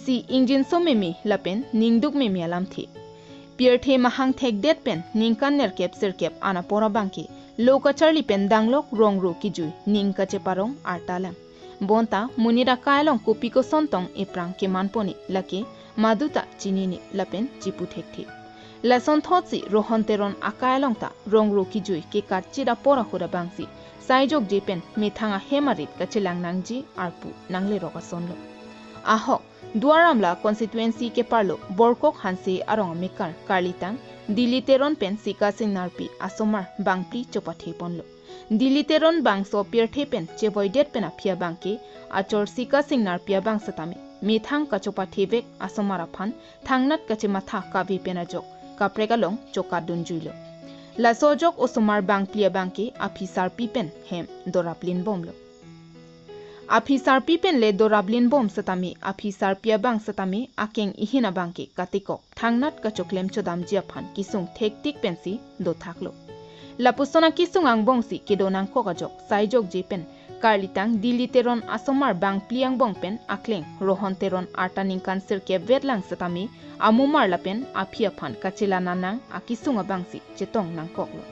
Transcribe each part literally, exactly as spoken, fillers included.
Si ingjinso meme lapen ningduk meme alamthe. Pirthe mahang thekdet pen ningkan nerkep sirkep an apor abangke lo kacharli pen danglok rongro kijui ning kacheparong arta lang. Bonta monit akai along kopi koson tong eprang keman pone lake maduta chinine lapen chipu thekthe. Lason thotsi Rohon Teron akai along ta rongro kijui kekat chit apor ahut abangsi saijokje pen methang ahem arit kachelang nangji arpu nanglerok asonlo. Ahok, Duar Amla constituency keparlo Borkok Hanse arong amekar karlitang Dili Teron pen Sika Singnarpi asomar bangphli chopathe ponlo. Dili Teron bangso pirthe pen chevoidet pen aphi abangke achor Sika Singnarpi abang setame methang kachopathevek asomar aphan thangnat kachematha kave pen ajok kaprek along chokatdunjuilo. Laso ajok osomar bangphli abangke aphi sarpi pen hem doraplinbomlo. Aphi sarpi pen le doraplinbom setame aphi sarpi abang setame akeng ihin abangke katekok thangnat kachoklem chodamji aphan kesung thektik pensi dothaklo. Lapuson akesung angbongsi kedo nangkok ajok saijokje pen karlitang Dili Teron asomar bangphli angbong pen akleng Rohon Teron arta ningkan sirkep vetlang setame amumar lapen aphi aphan kachelana nang akesung abangsi chetong nangkoklo.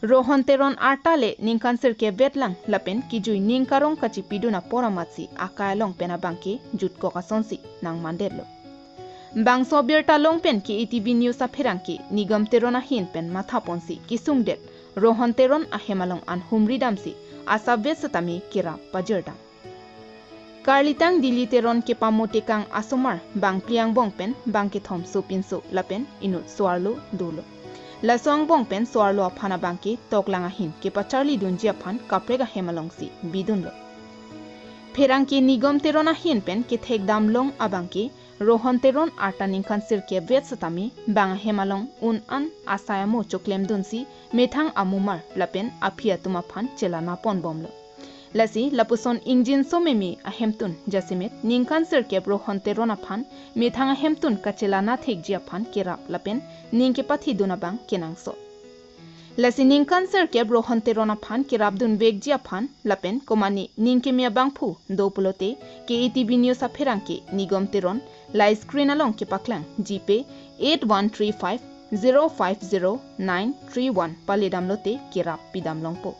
Rohon Teron arta le ningkan sirkep vetlang lapen kijui ning karong kachipidun apor amatsi akai along pen abangke jutkok asonsi nangmandetlo. Bangso abirta along pen K A T V News apherangke Nigom Teron ahin pen mathaponsi kesungdet Rohon Teron ahem along an humri damsi asapvet setame kerap pajirdam. Karlitang Dili Teron kepamotekang asomar bangphli angbong pen bangkethom sopinso lapen inut so-arlo dolo. Laso angbong pen so-arlo aphan abangke toklang ahin kepacharlidunji aphan kaprek ahem alongsi bidunlo. Pherangke Nigom Teron ahin pen kethekdamlong abangke Rohon Teron arta ningkan sirkep vet setame bang ahem along un-an asai amo choklemdunsi methang amumar lapen aphi atum aphan chelana ponbomlo. Lasi lapuson ingjinso meme ahemtun jasemet ningkan sirkep Rohon Teron aphan methang ahemtun kachelana thekji aphan kerap lapen ning kepathidun abang kenangsot. Lasi ningkan sirkep Rohon Teron aphan kerapdunvekji aphan lapen komane ning keme abangphu do pulote K A T V News apherangke Nigom Teron la screen along kepaklang GPay eight one three five zero five zero nine three one paledamlote kerap pidamlongpo.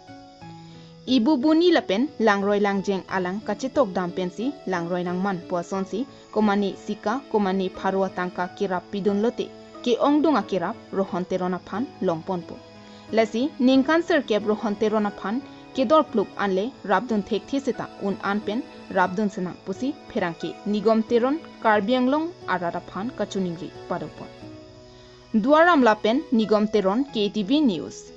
Ibu buni lapen langroi langjeng alang kachetokdam pensi langroi nangmanpo asonsi komane sika komane pharo atangka kerap pidunlote ke-ongdung akerap Rohon Teron aphan longponpo. Lasi ningkan sirkep Rohon Teron aphan kedorplup anle rapdun thekthe seta un-an pen rapdun senang pusi pherangke Nigom Teron Karbi Anglong arat aphan kachiningri padopon. Duar Amla pen Nigom Teron, K A T V News.